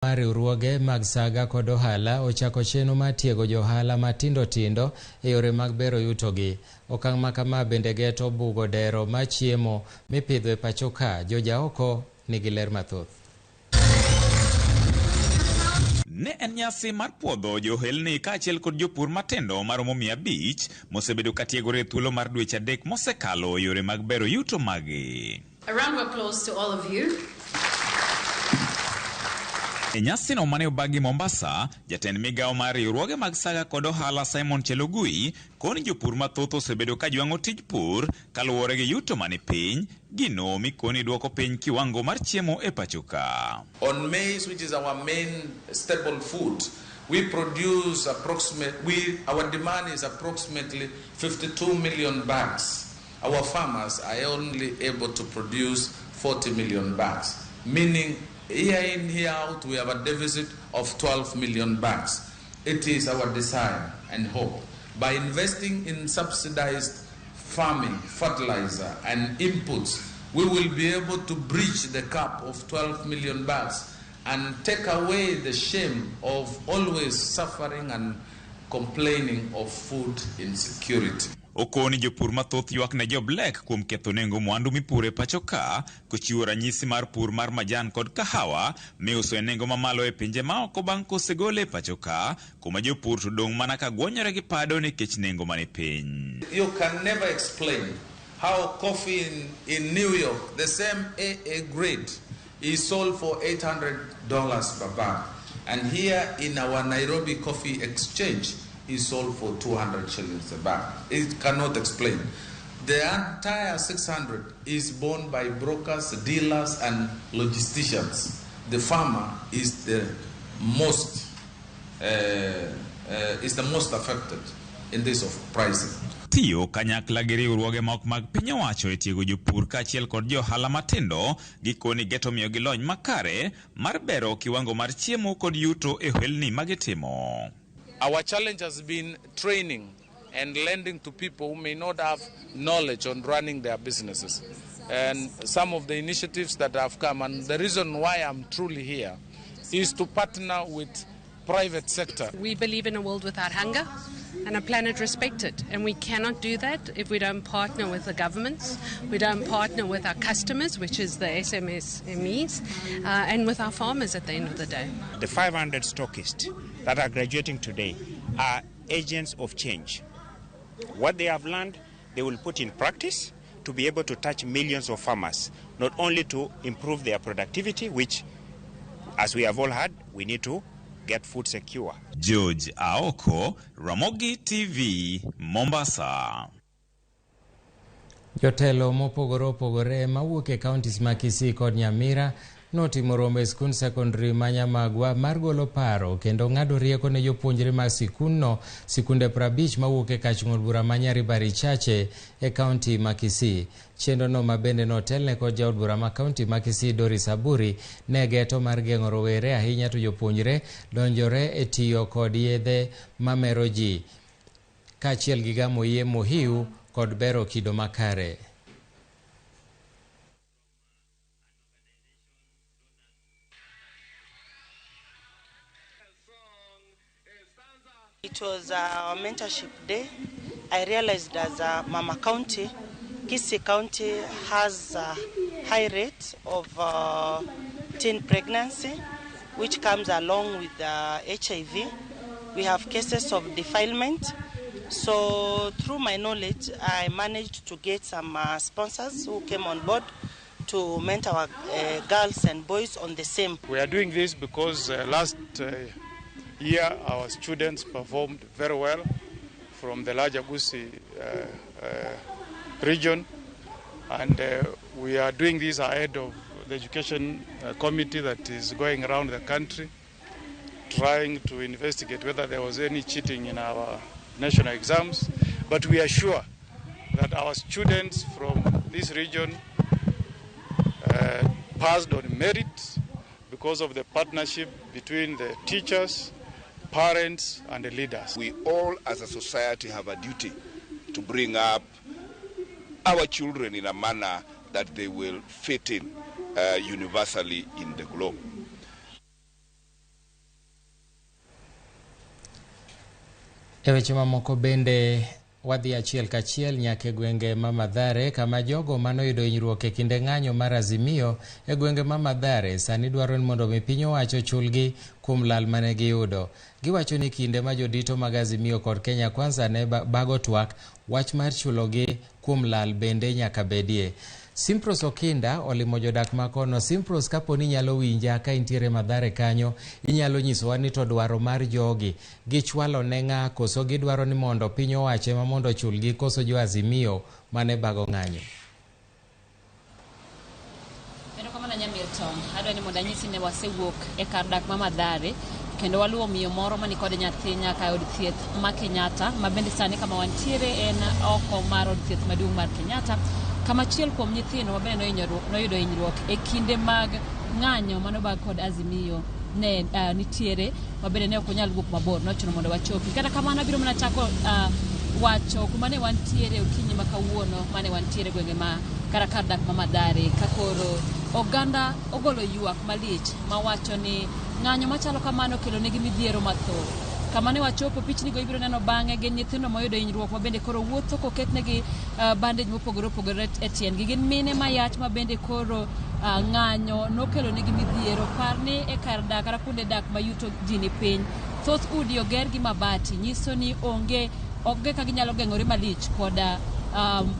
Mar riwruoge mag saga kod ohala ochako chenro mar tiego johala matindo tindo e yore mag bero yutogi. Okang' ma kama bende geto bugo dero mar chiemo mipidho e pacho ka. Jojaoko nigi ler mathoth. Ne en nyasi mar puodho johelni kaachiel kod jopur matindo maromo 500 mosebedo katiegore e thuolo mar dweche 3 mosekalo e yore mag bero yuto maggi. A round of applause to all of you. E nyasino mane obagi Mombasa, jatend migawo mar riwruoge mag saga kod ohala Simon Chelugui koni jopur mathoth osebedo ka jwang'o tij pur kaluwore gi yuto mani piny, gino mikoni duoko piny kiwango mar chiemo e pacho ka. On maize, which is our main staple food, we produce approximately, our demand is approximately 52 million bags. Our farmers are only able to produce 40 million bags, meaning year in, year out, we have a deficit of 12 million bags. It is our desire and hope. By investing in subsidized farming, fertilizer, and inputs, we will be able to bridge the gap of 12 million bags and take away the shame of always suffering and complaining of food insecurity. Okoni jopur mathoth ywak ne joblek kuom ketho nengo mwandu mipuro e pacho ka, kochiwo ranyisi mar pur mar majan kod kahawa miuso e nengo mamalo e pinje maoko bang' kosegole e pacho ka, kuma jopur to dong' mana ka gwonyore gi pado nikech nengo mani piny. You can never explain how coffee in New York, the same AA grade, is sold for $800 per bag. And here in our Nairobi Coffee Exchange, is sold for 200 shillings a bag. It cannot explain. The entire 600 is borne by brokers, dealers, and logisticians. The farmer is the most affected in this of pricing. Tiyo kanyakla gi riwruoge moko mag piny owacho e tiego jopur kaachiel kod johala matindo gikoni geto miyogi lony makare mar bero kiwango mar chiemo kod yuto e ohelni magitimo. Our challenge has been training and lending to people who may not have knowledge on running their businesses. And some of the initiatives that have come, and the reason why I'm truly here, is to partner with private sector. We believe in a world without hunger and a planet respected, and we cannot do that if we don't partner with the governments, we don't partner with our customers, which is the SMSMEs, and with our farmers at the end of the day. The 500 stockists that are graduating today are agents of change. What they have learned, they will put in practice to be able to touch millions of farmers, not only to improve their productivity, which, as we have all heard, we need to get food secure. George Aoko, Ramogi TV, Mombasa. Jotelo mopogore opogore mawuok e counties ma Kisii kod Nyamira notimo romo e skund secondary ma Nyamagwa mar golo paro kendo ng'ado rieko ne jopuonjre mag sikundno, sikunde 50 mawuok e kach ng'ur bura ma Nyaribari Chache e kaunti ma Kisii. Chenrono ma bende notelne kod jaod bura ma kaunti ma Kisii Doris Aburi ne geto mar geng'o rowere ahinya to jopuonjre donjore e tiyo kod yedhe mamero ji kaachiel gi gamo yie mohiu kod bero kido makare. It was our mentorship day. I realized as a Mama County, Kisii County has a high rate of teen pregnancy, which comes along with HIV. We have cases of defilement. So through my knowledge, I managed to get some sponsors who came on board to mentor our girls and boys on the same. We are doing this because last year our students performed very well from the larger Gusii region, and we are doing this ahead of the education committee that is going around the country trying to investigate whether there was any cheating in our national exams. But we are sure that our students from this region passed on merit because of the partnership between the teachers, parents, and the leaders. We all as a society have a duty to bring up our children in a manner that they will fit in universally in the globe. E weche mamoko bende wadhi achiel kachiel nyaka e gwenge ma Mathare kama jogo manoyudo hinyruok e kinde ng'anyo mar Azimio e gwenge ma Mathare sani dwaro ni mondo mi piny owacho chulgi kuom lal mane giyudo. Giwacho ni kinde ma jodito mag Azimio kod Kenya Kwanza ne bago twak, wach mar chulogi kuom lal bende nyaka bedie. Simpros Okinda olimo jodak makono. Simpros, kaponi inyalo winja ka intiere Mathare kanyo, inyalo nyisowa ni to dwaro mar jogi gichwalo ne ng'a, koso gidwaro ni mondo piny owacho ema mondo ochulgi, koso jo Azimio mane bago ng'anyo? Erokamano Nyamilton, adwa ni mondo anyisi ni wasewuok e kar dak ma Mathare kendo waluwo miyo moro mani kod nyathi nyaka e od thieth ma Kenyatta, ma bende sani kama wantiere en oko mar od thieth maduong' mar Kenyatta, kama achiel kuom nyithindo ma bende noyudo hinyruok e kinde mag ng'anyo manobag kod Azimio ne nitiere, ma bende ne ok onyal wuok mabor, nochuno mondo wachopi. Kata kamano abiro mana chako wacho kuma ne wantiere okinyi ma kawuono, mane wantiere gwenge ma kata kar dak ma Mathare, ka koro oganda ogolo ywak malich mawacho ni ng'anyo machalo kamano kelo negi midhiero mathoth. Kama ne wachopo, pichni go ibiro neno bang'e, gin nyithindo moyudo hinyruok ma bende koro wuotho koketnegi bandage mopogore opogore e tiendgi. Gin mine mayach ma bende koro ng'anyo nokelo negi midhiero. Par ni e kar dak kata kuonde dak ma yuto ji ni piny, thoth udi oger gi mabati, nyiso ni onge ka ginyalo geng'ore malich koda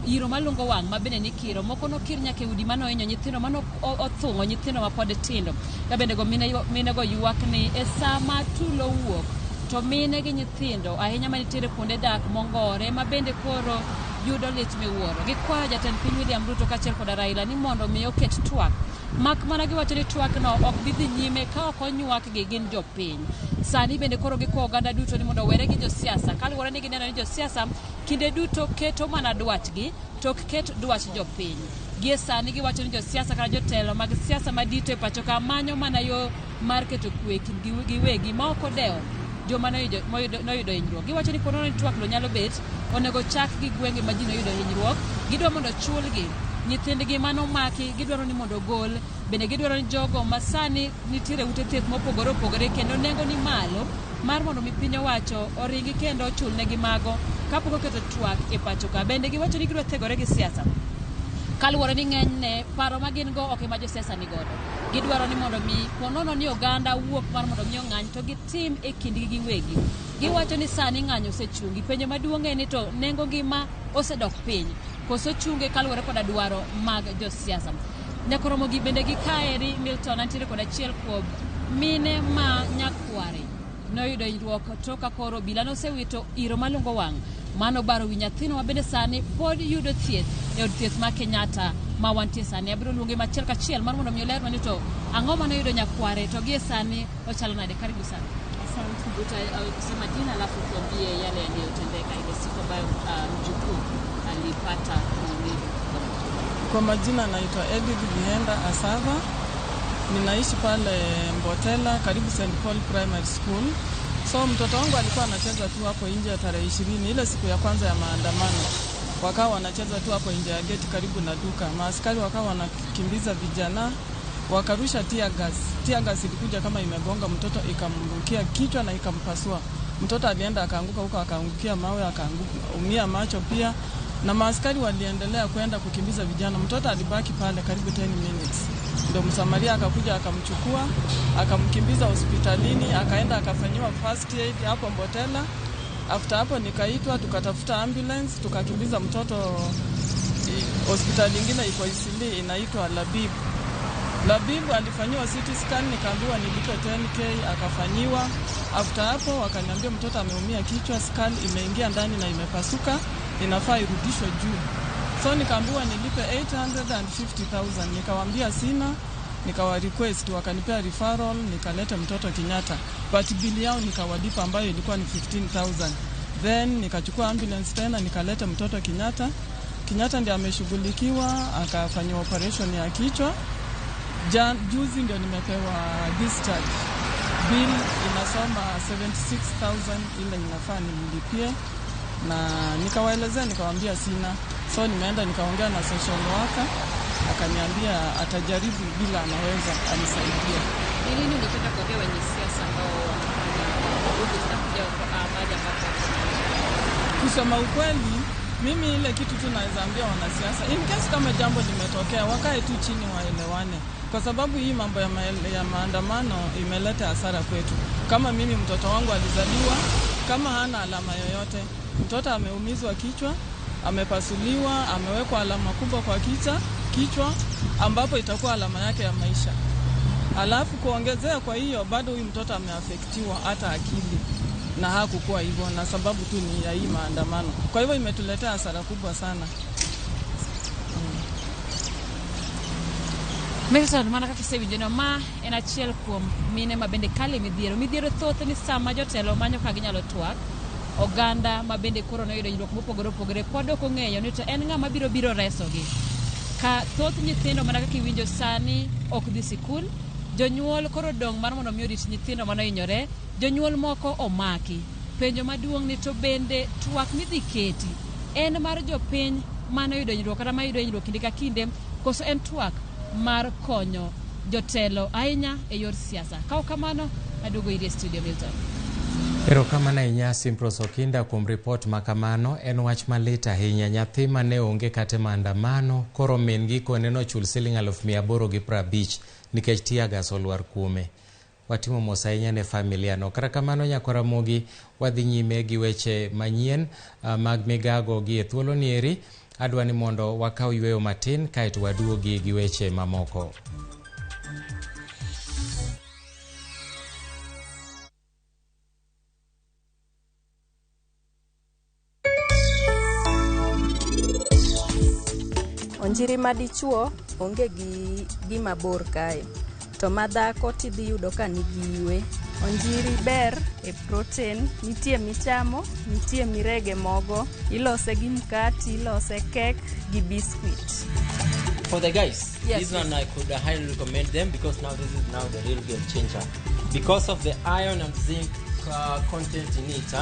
iro malungo wang' ma bende nikiro. Moko nokir nyaka e udi manohinyo nyithindo, mano othung'o nyithindo mapod tindo. Ka bende go mine go ywak ni e sama tulo wuok to mine gi nyithindo ahinya manitiere kuonde dak mongore ma bende koro yudo lit miwuoro. Gikwayo jatend piny William Ruto kaachiel koda Raila ni mondo mi oket twak, mak mana giwacho ni twakno ok bi dhi nyime ka ok onywakgi gin jopiny. Sani bende koro gikwayo oganda duto ni mondo owere gi josiasa, kaluwore ni gineno ni josiasa kinde duto keto mana dwachgi to ok ket dwach jopiny. Gie sani giwacho ni josiasa kata jotelo mag siasa madito e pacho ka manyo mana yo mar keto kwe kindgi giwegi ma ok odewo joma noyudo hinyruok. Giwacho ni ponono ni twak no nyalo bet, onego chak gi gwenge ma ji noyudo hinyruok. Gidwa mondo chulgi nyithindgi manomaki, gidwaro ni mondo ogol. Bende gidwaro ni jogo ma sani nitiere ute thieth mopogore opogore kendo nengo ni malo mar mondo mi piny owacho oringi kendo ochulnegi mago kapok oketo twak e pacho ka. Bende giwacho ni gidwa thegore gi siasa, kaluwore ni ng'enyne paro ma gin go ok ema josiasa ni godo. Gidwaro ni mondo mi ponono ni oganda wuok mar mondo mi ong'any to gitim e kindgi giwegi. Giwacho ni sani ng'anyo osechungi. Penjo maduong' en ni to nengo ngima osedok piny koso chunge kaluwore koda dwaro mag josiasa. Nyakoromogi bende gi kaeri Milton antiere kod achiel kuom mine ma nyakware noyudo hinyruok tok ka koro obila nosewito iro malungo wang' mano baro wi nyathino ma bende sani pod yudo thieth e od thieth ma Kenyatta ma wantie sani. Abiro luonge machiel kachiel mar mondo mi olerwa ni to ang'o mane oyudo nyakware to gie sani ochalo nade. Karibu sana. Utasema jina alafu tuambie yale yaliyotendeka ile siku ambayo mjukuu alipata maumivu. Kwa majina naitwa Edith Vihenda Asava. Ninaishi pale Mbotela karibu St. Paul Primary School. So mtoto wangu alikuwa anacheza tu hapo nje ya tarehe 20, ile siku ya kwanza ya maandamano. Wakawa wanacheza tu hapo nje ya geti karibu na duka. Maaskari wakawa wanakimbiza vijana, wakarusha tear gas. Tear gas ilikuja kama imegonga mtoto, ikamrukia kichwa na ikampasua. Mtoto alienda akaanguka huko, akaangukia mawe, akaumia macho pia. Na maaskari waliendelea kwenda kukimbiza vijana. Mtoto alibaki pale karibu 10 minutes. Ndio msamaria akakuja akamchukua, akamkimbiza hospitalini, akaenda akafanyiwa first aid hapo Mbotela. After hapo nikaitwa, tukatafuta ambulance, tukakimbiza mtoto hospitali nyingine iko Isili inaitwa Labib. Labib alifanyiwa CT scan, nikaambiwa nilipe 10k, akafanyiwa. After hapo wakaniambia mtoto ameumia kichwa, skull imeingia ndani na imepasuka, inafaa irudishwe juu. So nikaambiwa nilipe 850,000, nikawaambia sina, nikawa request wakanipea referral, nikaleta mtoto Kenyatta. But bili yao nikawalipa ambayo ilikuwa ni 15,000. Then nikachukua ambulance tena nikaleta mtoto Kenyatta. Kenyatta ndiye ameshughulikiwa, akafanyiwa operation ya kichwa. Juzi ndio nimepewa discharge. Bill inasoma 76,000 ile inafaa nimlipie, na nikawaelezea nikawaambia sina. So nimeenda nikaongea na social worker, akaniambia atajaribu bila anaweza anisaidie. Ni nini ungependa kuambia wenye siasa ambao wanafanya vurugu zinakuja baada ambapo Kusema ukweli, mimi ile kitu tu naweza ambia wanasiasa, in case kama jambo limetokea, wakae tu chini waelewane, kwa sababu hii mambo ya maandamano imeleta hasara kwetu. Kama mimi mtoto wangu alizaliwa kama hana alama yoyote, mtoto ameumizwa kichwa, amepasuliwa, amewekwa alama kubwa kwa kichwa ambapo itakuwa alama yake ya maisha. Alafu kuongezea kwa hiyo, bado huyu mtoto ameafektiwa hata akili, na hakukuwa hivyo, na sababu tu ni ya hii maandamano. Kwa hivyo imetuletea hasara kubwa sana. Milton, mana kaka isewinjo no, ma en achiel kuom mine ma bende kale midhiero. Midhiero thoth ni sama jotelo manyo ka ginyalo twak, oganda ma bende koro noyudo hinyruok mopogore opogore pod ok ong'eyo ni to en ng'ama biro resogi. Ka thoth nyithindo mana kaka iwinjo sani ok dhi sikul, jonyuol koro dong' mar mondo mi orit nyithindo manohinyore, jonyuol moko omaki. Penjo maduong' ni to bende twak midhi keti en mar jopiny manoyudo hinyruok kata mayudo hinyruok kinde ka kinde, koso en twak mar konyo jotelo ahinya e yor siasa. Ka ok kamano, aduogo iri e studio Milton. Erokamano ahinya Simprose Okinda kuom ripot ma kamano. En wach malit ahinya. Nyathi mane onge kata maandamano koro min gikone nochul siling 850 nikech tear gas olwar kuome. Watimo mos ahinya ne familia no. Kata kamano nyakwar Ramogi, wadhi nyime gi weche manyien mag migago gi e thuolo ni eri. Adwa ni mondo wakaw yweyo matin kaeto waduogi gi weche mamoko. Onjiri madichuo onge gi gima bor kae, to madhako tidhi yudo ka nigi iwe. Onjiri ber e protein, nitie michamo, nitie mirege mogo, ilose gi mkati, ilose kek gi biscuit. For the guys, Yes, this one I could highly recommend them because now this is now the real game changer. Because of the iron and zinc content in it,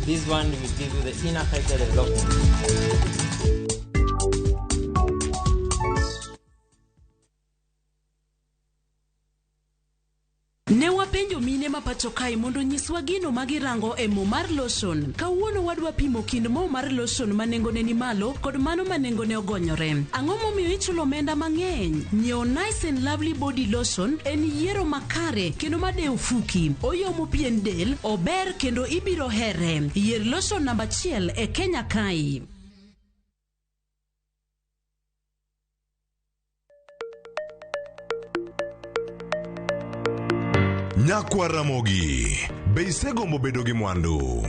this one will give you the inner character development. Ne wapenjo mine ma pacho kae mondo nyiswa gino ma girango e mo mar lotion. Kawuono wadwa pimo kind mo mar lotion ma nengone ni malo kod mano ma nengone ogonyore. Ang'o momiyo ichulo omenda mang'eny? Nyiewo Nice and Lovely Body Lotion en yiero makare kendo madewo fuki. Oyomo pien del, ober kendo ibiro here. Yier lotion namba 1 e Kenya kae. Nyakwar Ramogi, be isegombo bedo gi mwandu?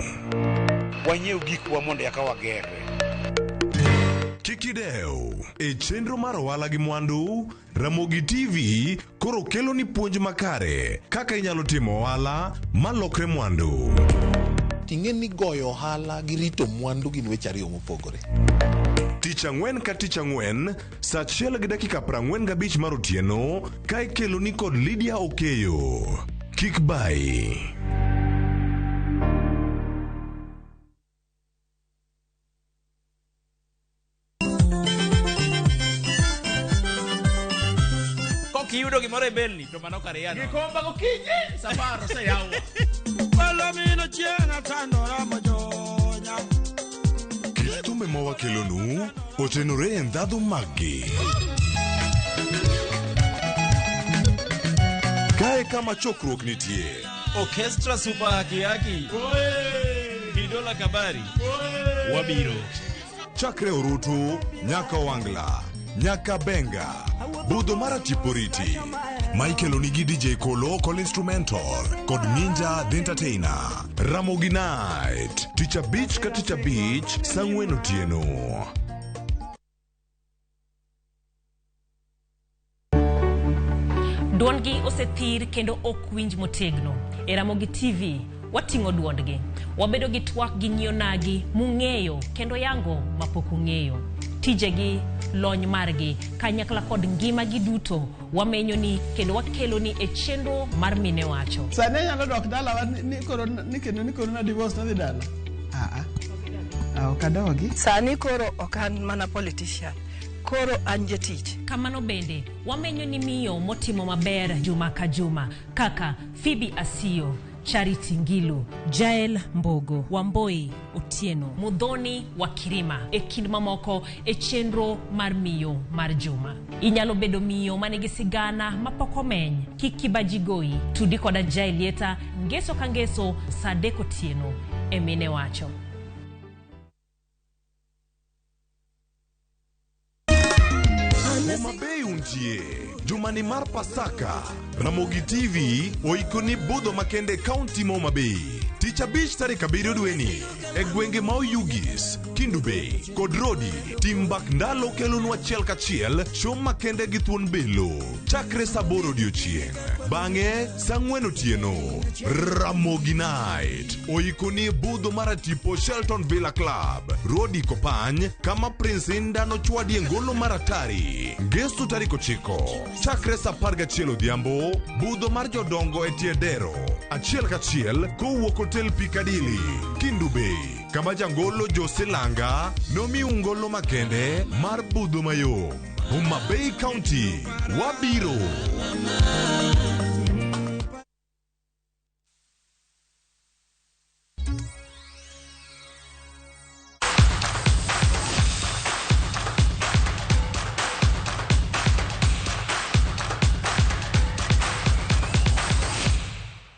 Wanyiew gikwa mondo eka wagerre. Kik idew, e chenro mar ohala gi mwandu, Ramogi TV koro kelo ni puonj makare kaka inyalo timo ohala malokre mwandu. Ting'e ni goyo ohala gi rito mwandu gin weche ariyo mopogore. Tich ang'wen ka tich ang'wen, saa 1:45 mar otieno, ka ikelo ni kod Lydia Okeyo. Kik bai. Kok iyudo gimoro e belni to mano kar yano. Gikomba gokinyi safar oseyawa. Palomino chieng' atandora mojonya. Kit thumbe mawakelonu otenore e ndhadhu maggi. Kae kama chokruok nitie. Orchestra Super Haki Haki. Bidola Kabari. Wabiro. Chakre Orutu, nyaka Wangla, nyaka Benga, budho mar Atiporiti. Michael onigi DJ Kolo Kol Instrumental kod Ninja The Entertainer. Ramogi Night, tich abich ka tich abich, saa 4 otieno. Duondgi osethir kendo ok winj motegno. E Ramogi TV, wating'o duondgi. Wabedo gi twak gi ng'iyo nagi mung'eyo kendo yango mapok ung'eyo. Tijegi, lony margi, kanyakla kod ngimagi duto wamenyo ni kendo wakelo ni e chenro mar Mine Wacho. Sani anyalo dok dalawa ni koro ni kendo ni koro na divorce nadhi dala. Ok adogi. Sani koro ok an mana politician, koro an jatich. Kamano bende, wamenyo ni miyo motimo maber juma ka juma kaka Phoebe Asiyo, Charity Ngilu, Jael Mbogo, Wamboi Otieno, Mudhoni wa Kirima e kind mamoko e chenro mar miyo mar juma. Inyalo bedo miyo manigi sigana mapok omeny. Kik kibaji goyi. Tudi koda Jael Lieta ngeso ka ngeso saa 3 otieno e Mine Wacho. Homa Bay untie jumani mar Pasaka. Ramogi TV oikoni budho makende kaunti ma Homa Bay. Tich abich tarik 7 dweni e gwenge ma Oyugis, Kendu Bay kod Rodi. Tim Mbak Ndalo kelonwa achiel kachiel show makende gi thuon belo chakre saa 8 odiochieng'. Bang'e saa 4 otieno Ramogi Night oikoni budho mar atipo Shelton Villa Club, Rodi Kopany, kama Prince Inda nochwadie ngolo mar atari. Ngeso tarik 9 chakre saa 11 odhiambo, budho mar jodongo e tie dero achiel kachiel kowuok Hotel Piccadilly, Kendu Bay, kama jangolo Jose Langa nomiu ngolo makende mar budho mayom. Homa Bay County, wabiro.